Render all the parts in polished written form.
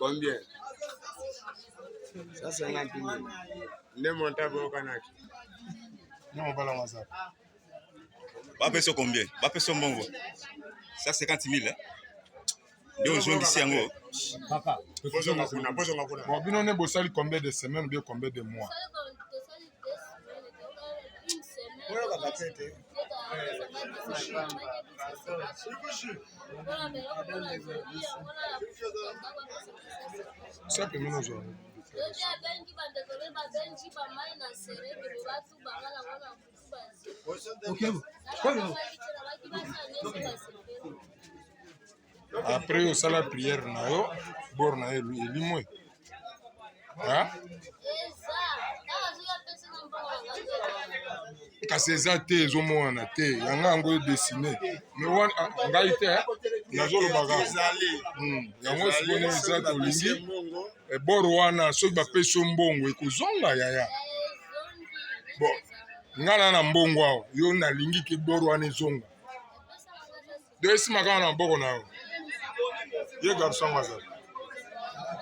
Combien? 150 000. Nde monta boyokanaki. Nde mobala yango aza. Bapesa combien? Bapesa mbongo 150 000 eh? Nde ozongisi yango. Papa, bozonga kuna, bozonga kuna. Bon, bino nde bosali combien de semaines ou bien combien de mois? Sape mino ozwa. Après osala prière na yo, bord na yo elimwe. Hein? Kasi eza te, ezomonana te, yanga yango edesine me wana ah, ngai te eh, nazolobaka yango sikoyo eza tolingi bor wana soki bapesi yo mbongo ekozonga yaya. Bon, ngai na na mbongo awa, yo nalingi ke bor wana ezonga, do esima kaka na maboko na yo. Ye garçon yango azali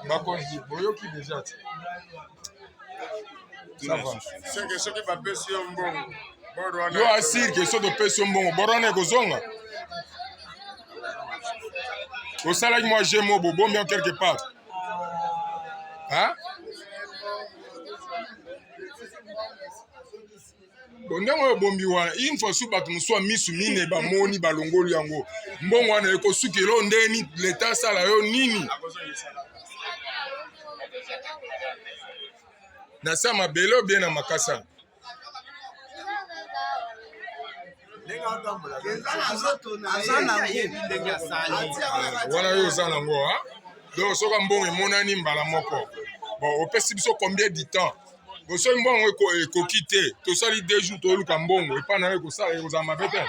bakonzi, boyoki deja te. Ça va. Seke soki bapesi yo mbongo, bor wana Yo asire ke soki topesi yo mbongo, bor wana ekozonga. Osalaki mwa jemo, bobombi yango quelque part, hein? Bon, ndenge oyo obombi wana, une fois su bato mosusu ya misu mine bamoni balongoli yango, mbongo wana ekosukela oyo ndeni leta asala yo nini na sa mabele obie na makasa. Wana yo oza nango, donc soki mbongo emonani mbala moko, bon, opesi biso combien du temps? Bon, soki mbongo ekoki te, tosali 2 jours toluka mbongo epai na yo, ekosala ekozala mabe te.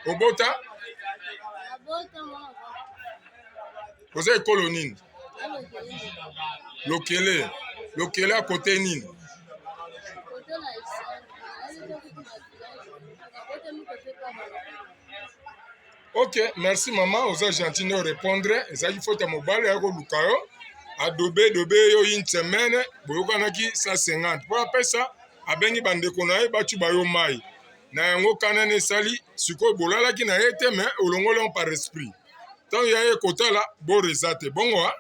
Obota, oza ekolo nini? Lokele, lokele akote nini? Ok, merci mama, oza gentil nde orépondre. Ezalaki faute ya mobali ayaki koluka yo, adobe dobe yo une semaine, boyokanaki 150 mpo apesa, abengi bandeko na ye batuba yo mai na yango kanani esali. Sikoyo bolalaki na ye te, me olongoli yango par esprit. Ntango ya ye kotala bor eza te bongo.